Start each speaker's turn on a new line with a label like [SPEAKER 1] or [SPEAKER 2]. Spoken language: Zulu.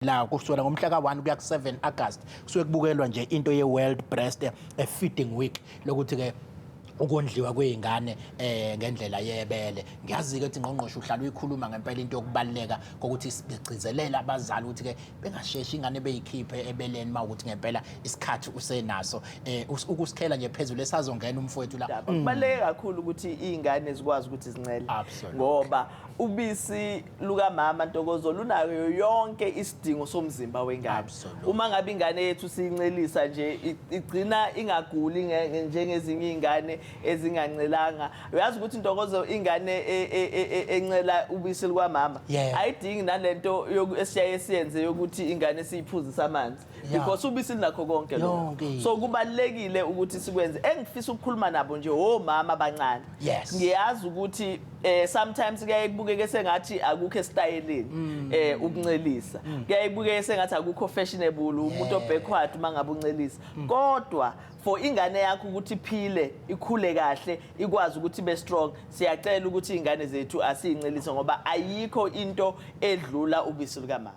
[SPEAKER 1] La kusukela ngomhla ka-1 kuya ku-7 August kusuke kubukelwa nje into ye-World Breast Feeding Week, lokuthi-ke ukondliwa kwey'ngane ngendlela yebele. Ngiyazi-ke ukuthi, ngqongqoshe, uhlala uyikhuluma ngempela into yokubaluleka kokuthi sigcizelele abazali ukuthi-ke bengasheshi ingane beyikhiphe ebeleni uma ukuthi ngempela isikhathi usenaso, ukusikhela nje phezulu esazongena umfowethu la.
[SPEAKER 2] Kubaluleke kakhulu ukuthi iy'ngane zikwazi ukuthi zincele
[SPEAKER 1] Absolutely.
[SPEAKER 2] ngoba ubisi lukamama, Ntokozo, lunayo yonke isidingo somzimba wengane. Uma ngabe ingane yethu siyincelisa nje, igcina ingaguli njengezinye iy'ngane ezingancelanga. Uyazi ukuthi, Ntokozo, ingane encela ubisi lukamama ayidingi nalento esiyaye siyenze yokuthi ingane siyiphuzise amanzi because ubisi linakho konke lokho.
[SPEAKER 1] Yonke.
[SPEAKER 2] So kubalulekile ukuthi sikwenze. Engifisa ukukhuluma nabo nje omama abancane, ngiyazi ukuthi sometimes kuyaye kubukeke sengathi akukho esitayeleni ukuncelisa, kuyaye kubukeke sengathi akukho fashionable, umuntu obackward uma ngabe uncelisa, kodwa for ingane yakho ukuthi iphile, ikhule kahle, ikwazi ukuthi ibe strong, siyacela ukuthi ingane zethu asiyincelise ngoba ayikho into edlula ubisi lukamama.